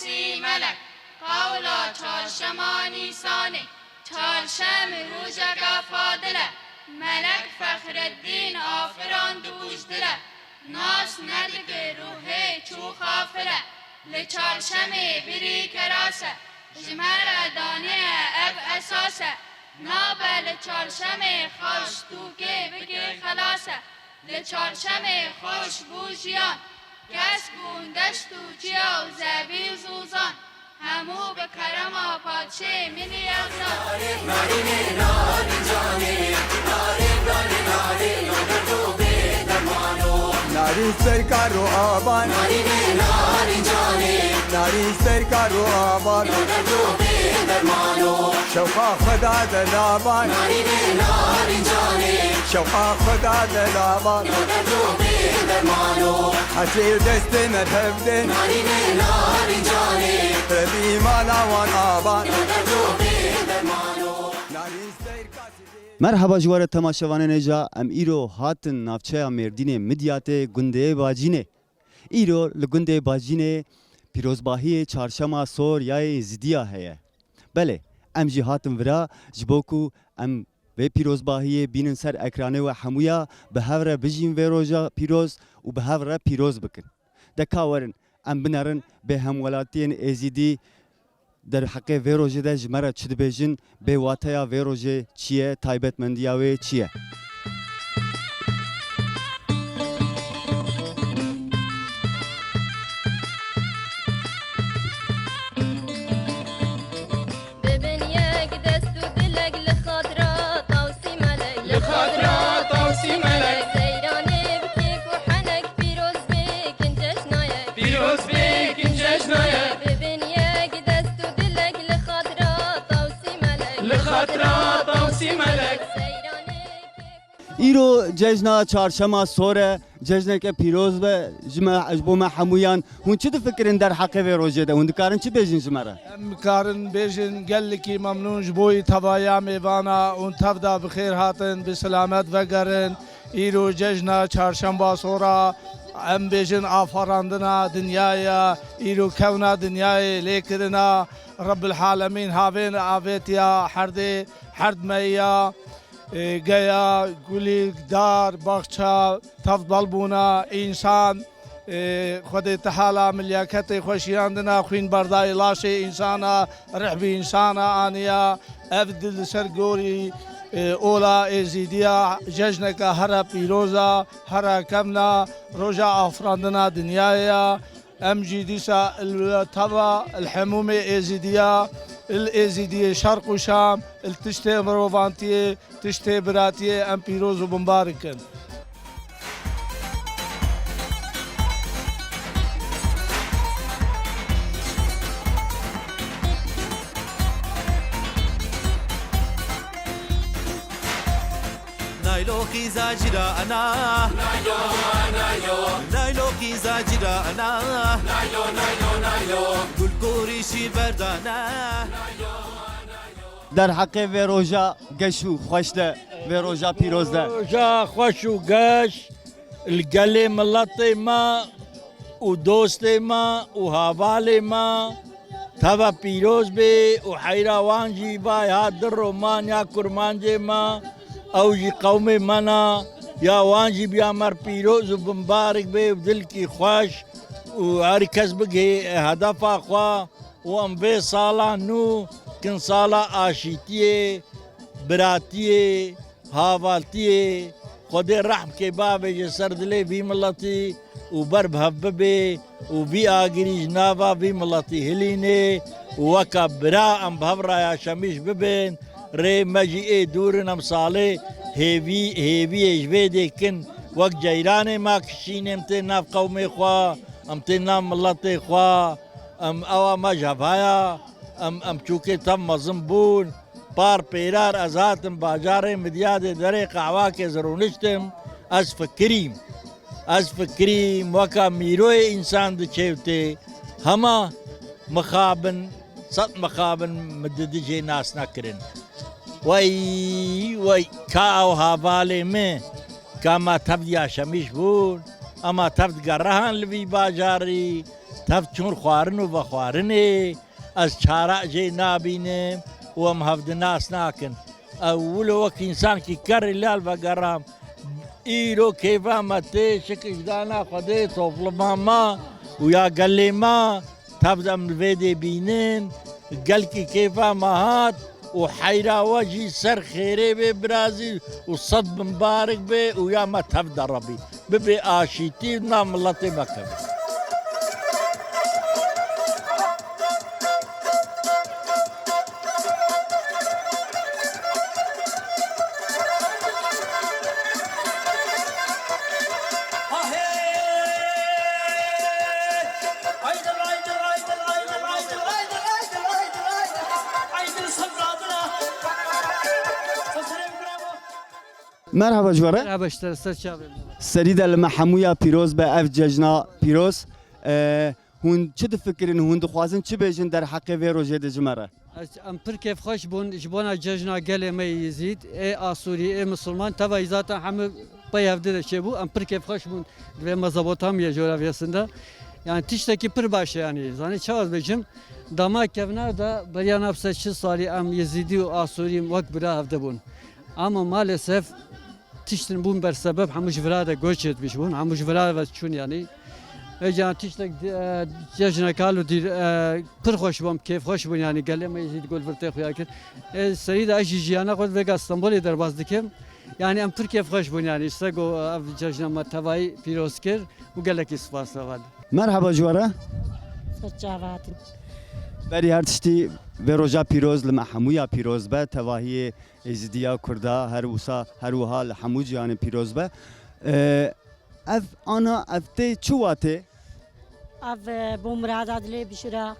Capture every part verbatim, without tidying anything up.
Sî Melek, qawla çarşema Nîsanê, çarşem rojeke fadil e. Melek Fexreddîn Afiran dibûjdile, nas nedike ruhê çû xafil e. Li çarşemê birî keras e, ji me re daneye ev esas e. Nabe li çarşemê xaş tûkê bike xelas e. Li çarşemê xweş bû jiyan, kesk bûn deşt û çiya û zevî û zûzan, hemû bi kerema padşê min î erzan. Narîn ser kar û avan. Narîn ser kar û avan. Şewqa xwe da delavan. Şewqa xwe da delavan. Hesê û destê me hevdin. Rebî mala wan avan. Narîn ser kar. Merheba ji we re temaşevanên hêja, em îro hatin navçeya Mêrdînê Midyatê gundê Bacînê. Îro li gundê Bacînê pîrozbahiyê çarşema sor ya Êzidiya heye. Belê, em jî hatin vira ji bo ku em vê pîrozbahiyê bînin ser ekranê we hemûya bi hev re bijîn vê roja pîroz û bi hev re pîroz bikin. De ka werin, em binerin bê hemwelatiyên Êzîdî derheqê vê rojê de ji me re çi dibêjin, bê wateya vê rojê çi ye, taybetmendiya wê çi ye? Bibin yek dest û dilek li xatira Tawsî Melek. Li xatira Tawsî Melek. Seyranê bi kêf û henek pîroz bê kin cejna ye. Pîroz bê kin cejna ye. Bibin yek dest û dilek li xatira Tawsî Melek. Li xatira Tawsî Melek. Seyranê kêf û Îro cejna çarşema sor e, cejneke pîroz be ji me, ji bo me hemûyan. Hûn çi difikirin derheqê vê rojê de? Hûn dikarin çi bêjin ji me re? Em dikarin bêjin gelekî memnûn ji bo tevaya mêvana hûn tev de bi xêr hatin, bi selamet vegerin. Îro cejna çarşemba sora em bêjin afarandina dinyayê, îro kewna dinyayê lêkirina Rebbil Alemîn havên avêtiya herdê herd meya. E, geya, gulî, dar, baxça, tev bal bûna, însan, e, Xwedê Teala milyaketê xwe şiyandina, xwîn berdayê laşê însana, rih bi însana aniya. Ev di li ser gorî, e, ola Êzîdiya, cejneke here pîroz a, here kevn a, roja afirandina dinyayê ya. Em jî dîsa li teva, li hemûmê Êzîdiya, li Êzîdiyê Şerq û Şam, li tiştê mirovantiyê, tiştê biratiyê em pîroz û bimbarik in. Naylo qîza cira ana. Naylo, naylo. Naylo qîza cira ana. Naylo, naylo, naylo. Gul gorîşî berdane. Derheqê vê roja geş û xweş de, vê roja pîroz de. Roja xweş û geş. Li gelê miletê me û dostê me û havalê me teve pîroz bê û heyra wan jî bay ha di roman ya kurmancê me, ew jî qewmê me ne, ya wan jî biya mer pîroz û bimbarik bê û dilkî xweş û her kes bigihê hedefa xwe û em vê sala nû kin sala aşîtiyê, biratiyê, havaltiyê, Xwedê rehm kê bavêje ser dilê vî miletî û ber bi hev bibê û vî agirî ji nava vî miletî hilînê û weka bira em bi hev re yaşemîş bibên. Rê me jî ê dûr in, em salê hêvî, hêviyê ji vê dê kin wek ceyranê me kişînê, em tên nav qewmê xwe, em tên nav miletê xwe, em ewa me ji hev haya, em, em çûkê tev mezin bûn. Par pêrar ez hatim bajarê Midyadê derê qehwakê ez rûniştim, ez fikirîm. Ez fikirîm weka mîroyê însan diçêwtê, hema mixabin, sed mixabin min didi jê nas nekirin. Wey, wey, ka ew havalê min, ka ma tev diya şemîş bûn, ema tev digerihan li vî bajarî, tev çûn xwarin û vexwarinê, ez çare jê nabînim û em hevdi nas nakin. Ew wilo wek însankî kerrî lal vegeram. Îro kêfa me tê, şikir ji dana Xwedê, topluma me û ya gelê me, tev em li vê dê bînin, gelkî kêfa me hat û heyra we jî ser xêrê bê birazî û sed mimbarik bê û ya me tev de rebî. Bibê aşîtî û nav miletê me keve. Merhaba ji we re. Merhaba ji te re, ser çavê min. Serî de li me hemûya pîroz be ev cejna pîroz. E, hûn çi difikirin, hûn dixwazin çi bêjin derheqê vê rojê de ji me re? Ez, em pir kêfxweş bûn ji bona cejna gelê me yê Yezîd, ê Asûrî, ê Misilman, tevayî zaten hemû pey hevdî de çêbû. Em pir kêfxweş bûn di vê Mezopotamya coğrafyasında. Yani tiştekî pir baş e yani. Zanî çawa ez bêjim? Dema kevnar de beriya nav sed çil salî em Yezîdî û Asûrî wek bira hevdî bûn. Ama maalesef tiştin bûn ber sebeb hemû ji vira de göç etmiş bûn. Hemû ji vira ve çûn yani. Vêca tiştek, e, cejneka li dîr, e, pir xweş bûm, kêfxweş bûn yani gelê me Yezîd gol vir tê xuya kir. E, serî de ez jî jiyana xwe vêga Stenbolê derbas dikim. Yani em pir kêfxweş bûn yani. Ji te go ev cejna me tevayî pîroz kir û gelekî spas we. Merhaba ji we re. Ser çava hatin. Berî her tiştî vê roja pîroz li me hemûya pîroz be, tevahiyê Êzidiya Kurda her wisa her wiha li hemû cîhanê pîroz be. E, Ev ana, ev tê çi watê? Ev, e, bo mirada dilê bişira.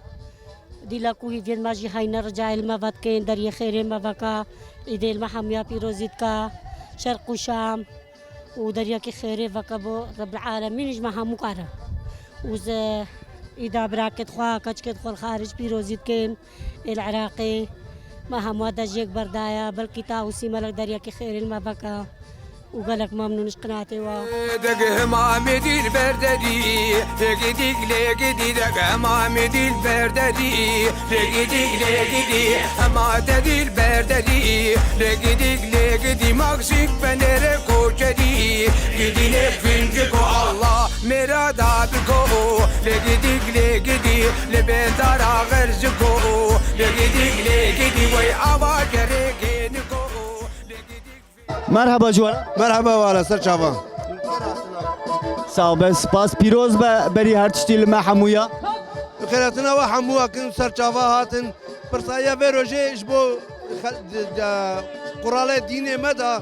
Dîla ku hîviyên me jî heyne, ricayê li me vedikên, deriyê xêrê me veka, îdê li me hemûya pîrozî dika, şerq û şam û deriyekî xêrê veke bo Rebbil Alemîn ji me hemû kare. Û ze îda birakêt xwe, keçikêt xwe li xarij pîrozî dikên. Ê li Iraqê me hemû de jêk berdaye, belkî Tawusî melek deriyekî xêrê li me veke û gelek memnûn ji qinatê we. Degihma mi dîl berdedî, lê gidîk lê gidî, degihma mi dîl berdedî, lê gidîk lê gidî, hema te dîl berdedî, lê gidîk lê gidî, maksîk penêre koçedî, gidî lê finciko Allah. Mêra da biko, lê gidîk lê gidî, li bendara xerziko, lê gidîk lê gidî, wey ava gerê gêniko, lê gidîk. Merhaba ji we re. Merhaba wala, ser çava. Sağ be, spas, pîroz be, berî her tiştî li me hemûya. Xêratina we hemûya kin, ser çava hatin. Pirsaya vê rojê ji bo xel-, de, de, quralê dînê me de,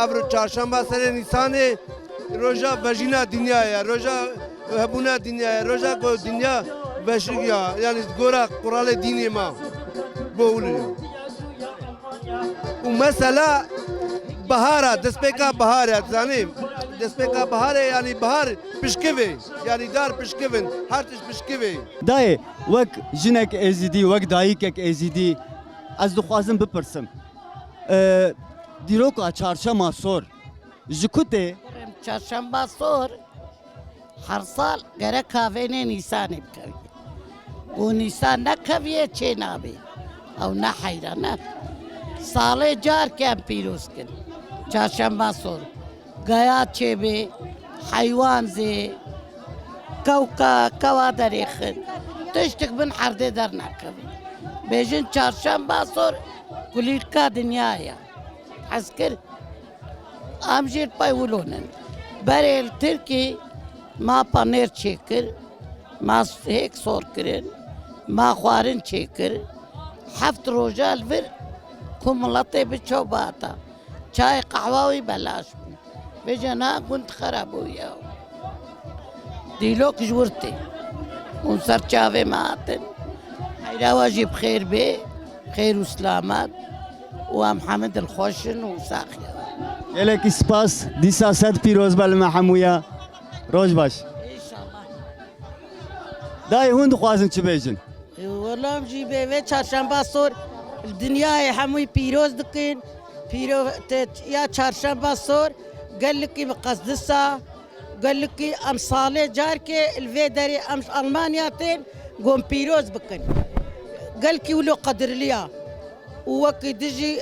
ev ro-, çarşemba serê Nîsanê, roja vejîna dinya ye, roja hebûna dinya ye, roja ku dinya veşiya, yani gora quralê dînê me. Bo wilo. Û mesela bihara, destpêka bihar e, dizanî? Destpêka bihar e, yani bihar pişkivê, yani dar pişkivin, her tişt pişkivê. Dayê, wek jinek Êzidî, wek dayikek Êzidî, ez dixwazim bipirsim. E, dîroka Çarşema Sor ji ku tê? Çarşemba Sor her sal gerek kavênê Nîsanê bikevî. Û Nîsan nekeviye çê nabê. Ew ne heyra ne. Salê carke em pîroz kin. Çarşemba Sor. Geya çêbê, heywan zê, kewka, kewa derêxin. Tiştik bin herdê dernakevin. Bêjin çarşemba sor kulîlka dinya ye. Hez kir, em jî li pey wilo nin. Berê li Tirkî ma panêr çêkir, ma hêk sor kirin, ma xwarin çêkir. Heft roja li vir ku miletê bi çewbata. Çay qehwa wî belaş bû. Vêca na gund xera bû ya. Dîlok ji wir tê. Hûn ser çavê me hatin. Heyra we jî bi xêr bê. Xêr û silamet. Û em hemî dilxweş in û sax ye. Gelekî spas. Dîsa sed pîroz be li me hemûya. Roj baş. Înşallah. Dayê hûn dixwazin çi bêjin? Wela em jî bê vê çarşemba sor li dinyayê hemûyî pîroz dikin. Pîro-, te-, ya çarşemba sor gelekî miqedis a, Gelkî em salê carkê li vê derê em ji Almanya tên, gon pîroz bikin. Gelkî wilo qedirliya û wekî dijî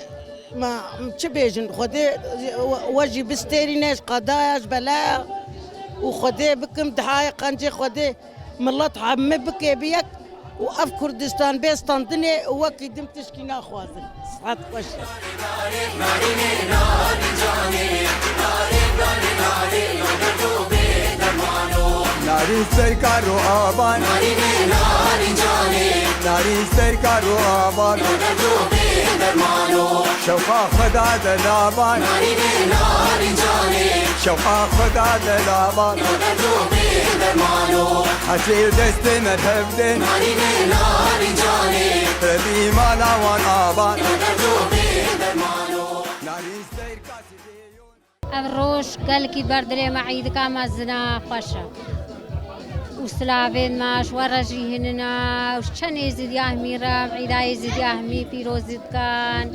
me çi bêjin, Xwedê we jî bistêrîne ji qedaya, ji belaya û Xwedê bikim dihayê qencê Xwedê. Milet hemî bike bi yek û ev Kurdistan bê standinê û wekî din tişkî naxwazin. Sihet xweş. Narîn ser kar û avan. Narîn ser kar û avan. Şewqa xwe da delavan. Şewqa xwe da delavan. Hecî destê me hevdin. Rebî mala wan avan. Narîn ser kar. Ev roj gelkî ber dilê me îdika mezin e, xweş e. Û silavên me ji we re jî hinin e, û ji çend êzidiya hemî re em îda êzidiya hemî pîrozî dikin.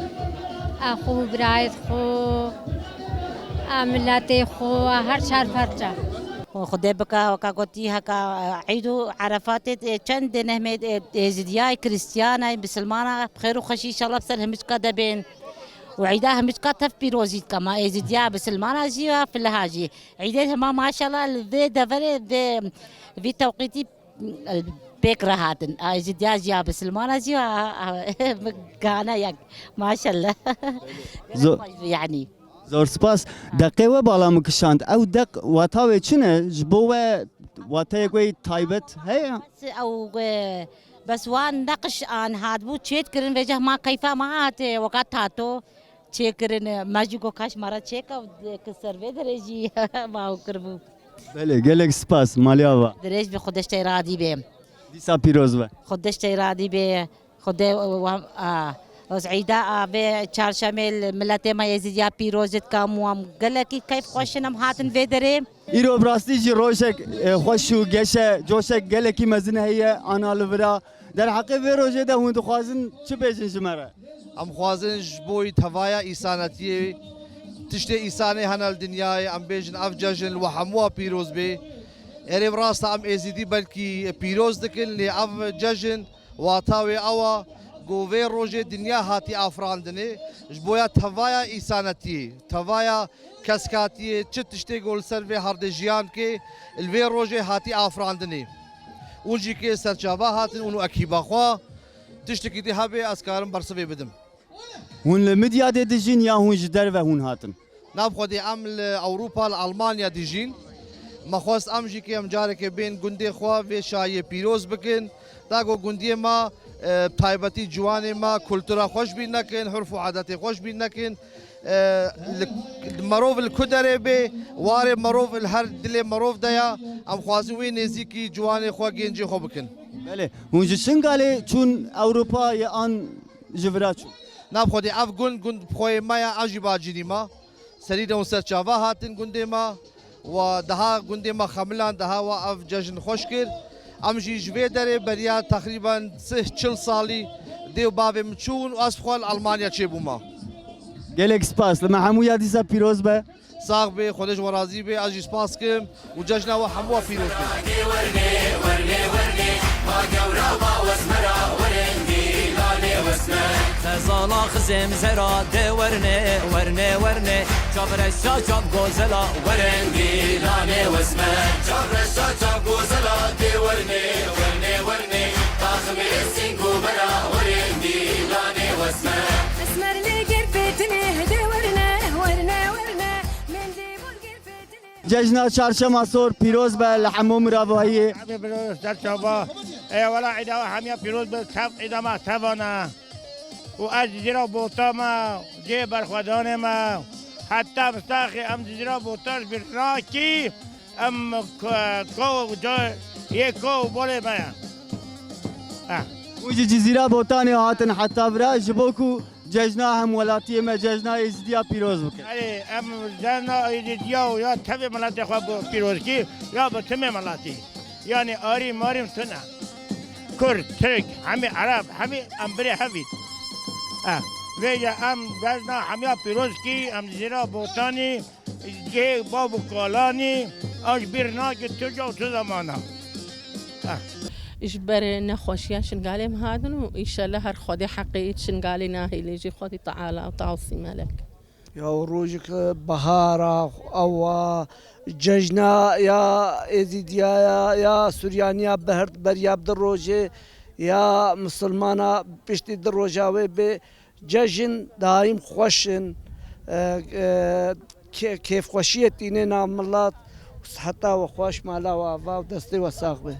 A xwe û birayê xwe, a miletê xwe, a her çar perçe. Xwedê bike weka gotî heka, e, Eîd û Erefatê, e, çend nehmê, e, êzidiya, krîstiyana, misilmana, bi xêr û xweşî înşallah bi ser hemîçka de bên. Û îda hemîçka tev pîrozî dike, ma êzidiya, misilmana jî ya filiha jî. Îdê hema maşallah li vê deverê vê, vî tewqîtî pêk re hatin. A êzidiya jî ya misilmana jî ya, a, a, gane yek. Maşallah. Zo- Xweş bû yanî. Zor spas. Deqê we bala min kişand. Ew deq wata wê çi ne? Ji bo we wateyek wê taybet heye? Ew, e, bes wan neqiş an hatibû çêdkirin, vêca hema keyfa me hat, e, weka tato çêkirin, e, me jî got kaş me re çêke, e, ki ser vê derê jî ma ew kiribû. Belê, gelek spas, malê ava. Dirêj be, Xwedê ji te radî be. Dîsa pîroz be. Xwedê ji te radî be. Xwedê, e, wa-, a, ez îda a vê çarşemê li miletê me Êzidiya pîroz dikam û em gelekî keyf xweş in em hatin vê derê. Îro bi rastî jî rojek, e, xweş û geş e, coşek gelekî mezin heye ana li vira. Derheqê vê rojê de hûn dixwazin çi bêjin ji me re? Em xwazin ji bo tevaya îsanetiyê, tiştê îsanê hene li dinyayê, em bêjin ev cejn li we hemûa pîroz bê. Erê bi rast e em Êzidî belkî pîroz dikin, lê ev cejn wata wê ew e ku vê rojê dinya hatî afirandinê, ji boya tevaya îsanetiyê, tevaya keskatiyê, çi tiştê ku li ser vê herdê jiyan kê, li vê rojê hatî afirandinê. Hûn jî kê serçava hatin, hûn û ekîba xwe, tiştekî dî hebe ez karim bersivê bidim. Hûn li Midyadê dijîn ya hûn ji derve hûn hatin? Nav Xwedê em li Ewropa, li Almanya dijîn. Me xwest em jî kê em careke bên gundê xwe vê şayiyê pîroz bikin. Da ku gundiyê me, e, taybetî ciwanê me kultura xwe ji bîr nekin, hurf û adetê xwe ji bîr nekin. E, li, merov li ku derê bê, warê merov li her dilê merov de ya. Em xwazin wê nêzîkî ciwanê xwe, gêncê xwe bikin. Belê. Hûn ji Şingalê çûn Ewropa ye an ji vira çûn? Nav Xwedê ev gund, gund bi xweyê me ya, ev jî bacînî me. Serî de hûn ser çava hatin gundê me. Wa daha gundê me Xemilan daha wa ev cejn xweş kir. Em jî ji vê derê beriya teqrîben sih çil salî dê û bavê min çûn û ez xwe li Almanya çêbûma. Gelek spas. Li me hemû ya dîsa pîroz be. Sax bê, Xwedê ji we razî bê, ez jî spas kim û cejna we hemû pîroz be. Xezala xizêm zera de werne, werne, werne. Çavreşa çav gozela, werengî lale wesme. Çavreşa çav gozela de werne, werne, werne. Taxmê sîngo bera, werengî lale wesme. Esmer lê gel pêtinê, hede werne, werne, werne. Mendê bol gel pêtinê. Cejna Çarşema Sor pîroz be li hemû miravahiyê. Hemî pîroz ser çava. Ey wela îda we hemiya pîroz be, tev îda me tevana. Û ez Cizîra Botan me, cihê berxwedanê me. Heta mistaxê em Cizîra Botan ji bîr nakî, em ko-, ko-, ca-, yê ko û bolê me ye. Eh. Hûn ji Cizîra Botanê hatin heta vira ji bo ku cejna hemwelatiyê me, cejna Êzidiya pîroz bikin. Erê, em cejna Êzidiya û ya tevê miletê xwe bo pîrozkî, ya bi timê miletî. Yanî arî marîm tune. Kurd, Tirk, hemî Ereb, hemî em birê hevî. Eh, vêce em cejna hemiya pîroz kî, em Cizîra Botanî, cihê bav û kalanî, Aş bir nake tu ca tu zamana. Ah. Ji ber nexweşiya Şingalê em hatin û înşallah her Xwedê heqê Şingalê nahêlê jî Xwedê Teala û Tawsî Melek. Ya rojek bahara, ewa cejna ya Êzîdiya ya, ya Suryaniya bi her beriya bi du rojê, ya Misilmana piştî du roja wê bê. Cejin daîm xweş in. E, e, kê-, kêfxweşiyê tîne nav milet. Siheta we xweş, mala we ava û destê we sax be.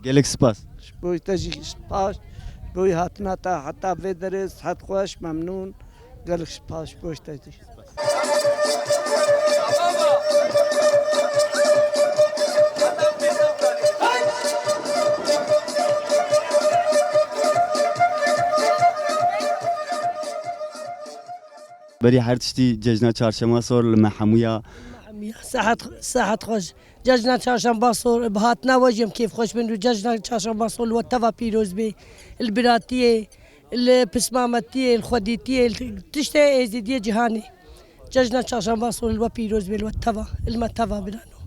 Gelek spas. Ji bo te jî spas. Ji bo hatina te heta vê derê sihet xweş, memnûn. Gelek spas ji bo te jî. Berî her tiştî cejna çarşema sor li me hemûya. Hemiya sehet, sehet xweş. Cejna çarşemba sor, bi hatina we jî em kêfxweş bin û cejna çarşemba sor li we teva pîroz bê. Li biratiyê, li pismametiyê, li xwedîtiyê, li tiştê êzîdiyê cîhanê. Cejna çarşemba sor li we pîroz bê, li we teva, li me teva birano.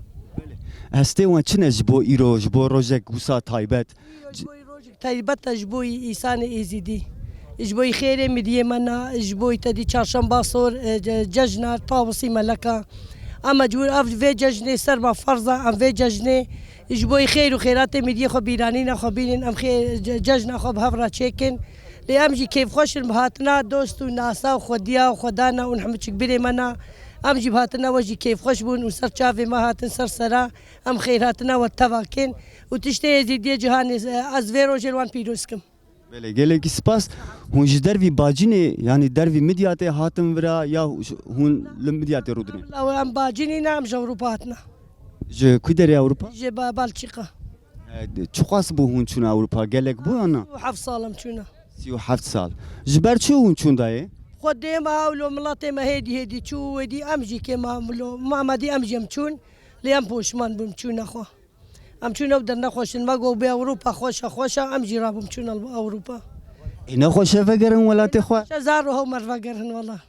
Hestê wan çi ne ji bo îro, ji bo rojek wisa taybet? Îro ji bo rojek taybet e ji bo însanê êzîdî. Ji bo xêrê midiyê me na, ji bo te dî çarşemba sor, e, ce-, cejna tawusî meleka. Em mecbûr ev vê cejnê ser me ferz e, em vê cejnê ji bo xêr û xêratê midiyê xwe bîranîna xwe bînin, em xê-, ce-, cejna xwe bi hev re çêkin. Lê em jî kêfxweş in bi hatina dost û nasa û xwediya û xwedana û hemû çik birê me na. Em jî bi hatina we jî kêfxweş bûn û ser çavê me hatin ser sera. Em xêrhatina we teva kin û tiştê êzîdiyê cîhanê, ez vê rojê li wan pîroz kim. Belê, gelekî spas. Hûn ji dervî Bacînê, yanî dervî Midyatê hatin vira ya hûn li Midyatê rûdinê? Wela em Bacînî ne, em ji Ewropa hatina. Ji ku derê Ewropa? Ji Ba-, Belçîka. E, çiqas bû hûn çûna Ewropa? Gelek bû yan na? Sî û heft sal em çûna. Sî û heft sal. Ji ber çi hûn çûn dayê? Xwedê me ew lo miletê me hêdî hêdî çû û wêdî em jî kê ma lo, ma me dî em jî em çûn. Lê em poşman bûn çûna xwe. Em çûn ew der nexweş in. Me got bê Ewropa xweş e, xweş e, em jî rabûn çûn Ewropa. Ê nexweş e vegerin welatê xwe? Xweş e, zar û hew mer vegerin wela.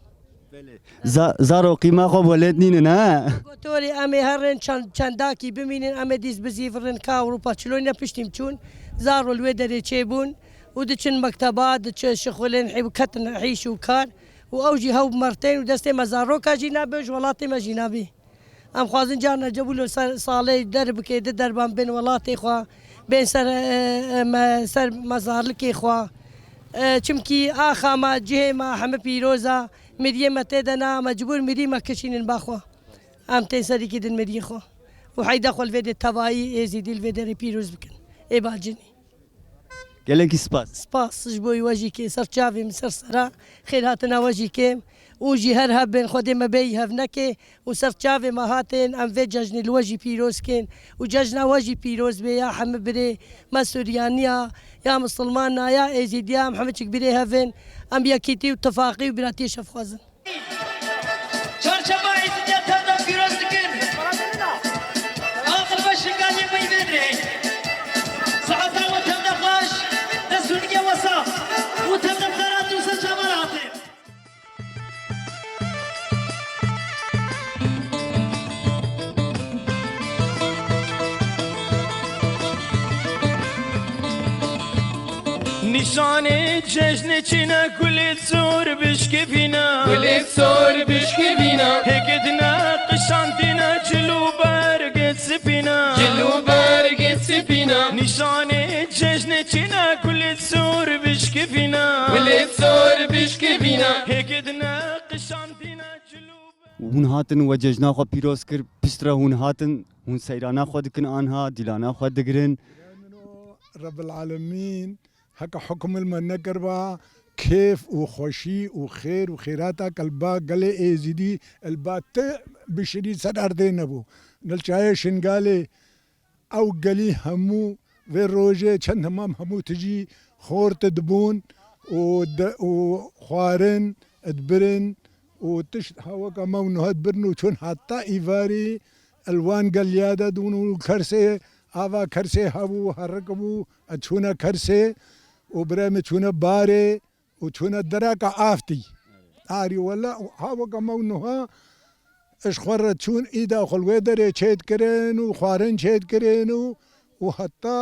Za-, zaro qîma xwe welêt nînin, ha? Gotorê em ê herin çend-, çendakî bimînin, em ê dîs bizîvirin ka Ewropa çiloyne piştî em çûn. Zaro li wê derê çêbûn û diçin mekteba, diçin şixulin, hî-, ketin hîş û kar û ew jî hew mertên û destê me zaroka jî nabe, ji welatê me jî nabî. Em xwazin carna cebûlo ser salê derbikê di derban bên welatê xwe, bên ser, e, e, me, ser mezarlikê xwe. E, çimkî axa me, cihê me heme pîroz e, miriyê me tê de na, mecbûr mirî me kişînin ba xwe. Em tên serîkî din miriyê xwe. Û heyda xwe li vê de tevayî êzîdî li vê derê pîroz bikin. Ê Bacînî. Gelekî spas. Spas ji bo we jî kê ser çavê min ser sera xêrhatina we jî kêm û jî her hebin Xwedê me bêyî hev neke û ser çavê me hatin em vê cejnê li we jî pîroz kên û cejna we jî pîroz bê ya hemî birê me Suryaniya ya Misilmana ya Êzîdiya em hemî çik birê hev in em yekîtî û tifaqî û biratiyê şevxwazin. Çarşema Êzîdiya tev de pîroz dikin. Aqil ve Şingaliyê me yê vê dirê. Siheta we tev de xweş, dest û nigê we sax. Û tev de xerat û ser çavan hatin. Nîşanê cejnê çêne gulê sor bişkevîne. Gulê sor bişkevîne. Hêgê dine qişandîne cil û bergê spîne. Cil û bergê spîne. Nîşanê cejnê çêne gulê sor bişkevîne. Gulê sor bişkevîne. Hêgê dine qişandîne cil û Hûn hatin we cejna xwe pîroz kir, piştre hûn hatin, hûn seyrana xwe dikin anha, dîlana xwe digirin. Min û Rebbil Alemîn heke hukm li me nekiriba, kêf û xweşî û xêr û xêrata ke li ba gelê Êzîdî, li ba ti bişirî ser erdê nebû. Nilçayê Şingalê ew gelî hemû vê rojê çend hemam hemû tijî xort dibûn û de-, û xwarin dibirin û tişt haweka me û nuha dibirin û çûn heta îvarî li wan geliya de dûn û kersê, ava kersê hebû, herik bû, çûne kersê û birê min çûne barê û çûne dereka aftî. Arî wela haweka me û nuha ji xwe re çûn, îda xwe li wê derê çêdikirin û xwarin çêdikirin û, û heta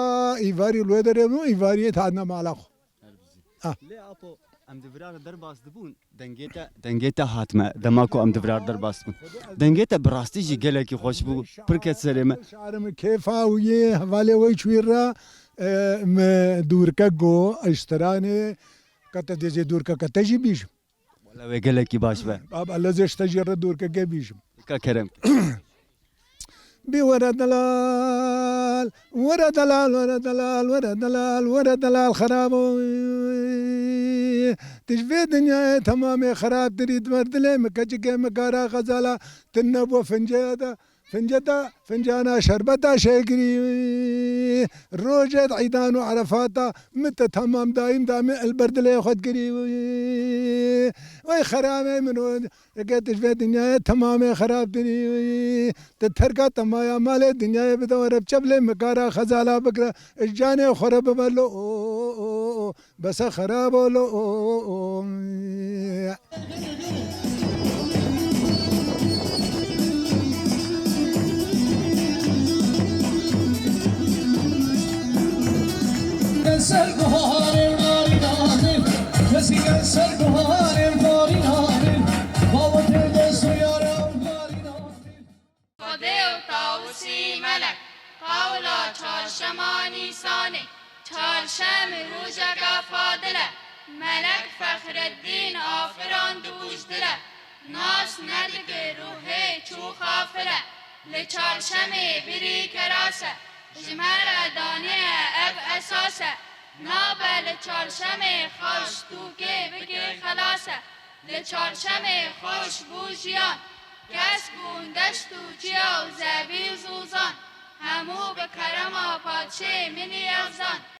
îvarî li wê derê bûn, îvariyê hatine mala xwe. Her bizî. Ha. Lê apo, em di virar derbas dibûn, dengê te, dengê te hatime, dema ku em di virar derbas dibûn. Dengê te bi rastî jî gelekî xweş bû, pir ket serê me. Şarê min kêfa û yê hevalê wê çûyî re, e, me dûrke go, ji stranê, ke te dê zê dûrke ke te jî bîjim. Wele wê gelekî baş be. Baba, lez ji te jî re dûrkeke bîjim. Ka kerem. Bî were delal, were delal, were delal, were delal, were delal xerabo. Tu ji vê dinyayê temamê xerabtirî, di ber dilê min keçikê min kara xezala, tu nebû finceye de. Fince da, fincana şerbeta şekirî, rojê di îdan û erefata, min te temam daîm da min el ber dilê xwe digirî. Wey xeramê min o, eke tu ji vê dinyayê temamê xerabtirî, tu terka te maya malê dinyayê bide were bi çeplê min kara xezala bikire, ji canê xwe re bibe lo. Bese xerab ol o. Ser guharê narî narî, kesî ser guharê narî narî, bawetê dest û yare narî narî. Xwedê û Tawusî Melek, qawla çarşema Nîsanê, çarşem rojeke fadil e, Melek Fexreddîn afiran dibûjdile, nas nedike ruhê çû xafil e, li çarşemê birî keras e, ji me re daneye ev esas e, nabe li çarşemê xaş tûkê bike xelas e. Li çarşemê xweş bû jiyan, kesk bûn deşt û çiya û zevî û zûzan, hemû bi kerema padşê min î Yezdan.